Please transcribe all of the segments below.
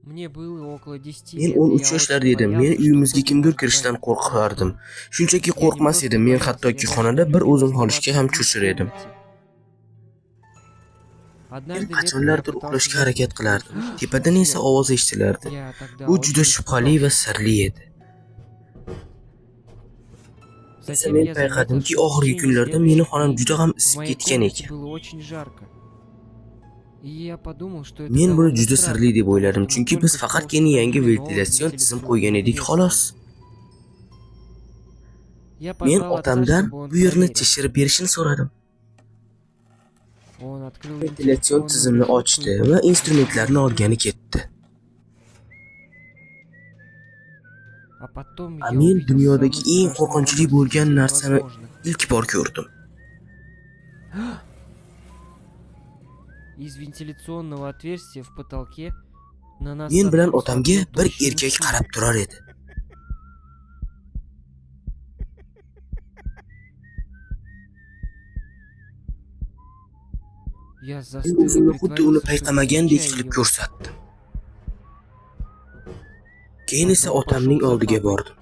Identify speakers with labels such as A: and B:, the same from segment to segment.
A: Мне было около 10
B: Men
A: лет, и
B: 13
A: я
B: yoshlarda
A: очень
B: edim. Men
A: боялся, что
B: uyimizga
A: кто-то
B: kimdir
A: может
B: kirishidan
A: проникнуть.
B: qo'rqardim. Shunchaki
A: Я не
B: qo'rqmas
A: просто
B: edim, men
A: боялся,
B: hattoki
A: я даже
B: xonada
A: не
B: bir
A: любил
B: o'zim qolishga
A: оставаться
B: ham
A: один в
B: cho'chir edim.
A: комнате.
B: Men
A: Однажды летом я
B: qachonlardir
A: пытался
B: uxlashga
A: заснуть
B: harakat
A: и
B: qilardim.
A: услышал
B: Tepadan
A: стук
B: esa
A: сверху.
B: ovoz eshitilardi.
A: Я тогда
B: Bu juda
A: очень
B: shubhali va
A: испугался.
B: sirli edi. Esa
A: Затем
B: men
A: я заметил,
B: payqadimki,
A: что в
B: oxirgi
A: течение
B: kunlarda meni
A: следующих
B: xonam
A: дней
B: juda ham
A: в
B: isib
A: моей
B: ketgan
A: комнате
B: ekan.
A: было очень жарко. И я подумал, что это
B: Men buni
A: довольно
B: juda
A: странно,
B: sirli deb
A: потому
B: o'yladim,
A: что мы
B: chunki biz
A: только что
B: faqatgina yangi
A: установили новую
B: ventilyatsion tizim
A: вентиляционную
B: qo'ygan edik, xolos.
A: решетку. Я
B: Men
A: позвал отца,
B: otamdan
A: чтобы он
B: bu yerni
A: проверил.
B: tekshirib berishini so'radim.
A: Он открыл
B: Ventilyatsion
A: вентиляционную
B: tizimni
A: решетку и
B: ochdi va
A: почувствовал
B: instrumentlarni olgani
A: стук.
B: ketdi.
A: А потом
B: A
A: я
B: men
A: увидел
B: dunyodagi
A: самый
B: eng
A: страшный
B: qo'rqinchli
A: образ из
B: bo'lgan
A: всех
B: narsani
A: возможных.
B: ilk bor ko'rdim.
A: Из вентиляционного отверстия в потолке на нас
B: Men
A: с
B: bilan
A: отцом
B: otamga
A: смотрел
B: bir
A: тощий
B: erkak
A: мужчина.
B: qarab turar edi.
A: Я
B: Men
A: застыл и
B: o'zimni xuddi uni
A: притворился, что
B: payqamagandek
A: замечаю
B: qilib
A: его.
B: ko'rsatdim. Keyin esa
A: Потом
B: otamning
A: пошел за
B: oldiga
A: папой.
B: bordim.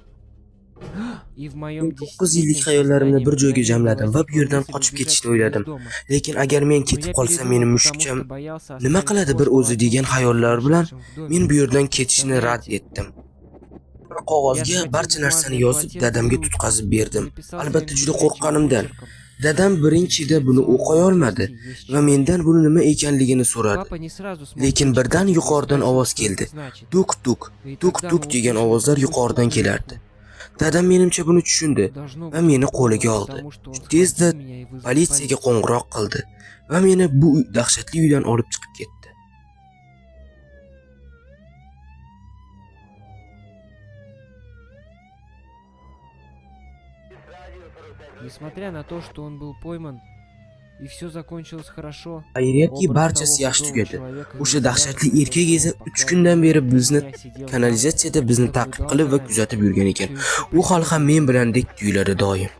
A: И в моем
B: Men 9 yillik
A: десятилетнем
B: xayollarimni
A: сознании
B: bir joyga
A: мгновенно
B: jamladim va bu
A: возникла
B: yerdan
A: мысль
B: qochib
A: убежать
B: ketishni
A: из
B: o'yladim.
A: дома.
B: Lekin agar men
A: Но
B: ketib
A: я
B: qolsam, meni
A: передумал, потому
B: mushukcham
A: что боялся
B: nima
A: оставить
B: qiladi bir
A: кошку
B: o'zi
A: одну
B: degan
A: с
B: xayollar bilan
A: сумасшедшим в доме.
B: men bu yerdan ketishni rad
A: Представляете?
B: etdim. Bir
A: Я
B: qog'ozga
A: схватил
B: barcha narsani
A: бумажное
B: yozib
A: полотенце и
B: dadamga
A: ручку
B: tutqazib
A: и
B: berdim.
A: записал
B: Albatta
A: своим
B: juda
A: незрячим
B: qo'rqqanimdan.
A: почерком.
B: Dadam birinchida buni
A: Вентиляционном
B: o'qiy olmadi
A: отверстии есть
B: va
A: человек.
B: mendan buni nima ekanligini so'radi.
A: Папа не сразу смог
B: Lekin birdan
A: прочитать и
B: yuqoridan
A: спросил,
B: ovoz
A: что это
B: keldi.
A: значит.
B: Duk-duk,
A: И тогда
B: duk-duk
A: мы
B: degan
A: услышали
B: ovozlar
A: такой
B: yuqoridan
A: стук
B: kelardi.
A: наверху.
B: Dadam menimcha buni tushundi
A: Должно
B: va
A: быть,
B: meni
A: он
B: qo'liga
A: понял,
B: oldi.
A: потому что он
B: Tezda
A: схватил меня и вызвал
B: politsiyaga
A: полицию.
B: qo'ng'iroq qildi va meni bu dahshatli uydan olib chiqib ketdi.
A: Несмотря на то, что он был пойман, и все закончилось хорошо,
B: Xayriyatki,
A: образ
B: barchasi
A: того
B: yaxshi
A: худого
B: tugadi.
A: человека
B: O'sha
A: навсегда
B: dahshatli
A: остался
B: erkak
A: в
B: esa
A: его
B: 3 kundan beri bizni
A: Я сидел там,
B: kanalizatsiyada bizni ta'qib
A: наблюдал
B: qilib
A: за
B: va
A: нами,
B: kuzatib yurgan ekan.
A: всё ещё
B: U hali ham
A: преследовал.
B: men bilandek tuyuladi doim.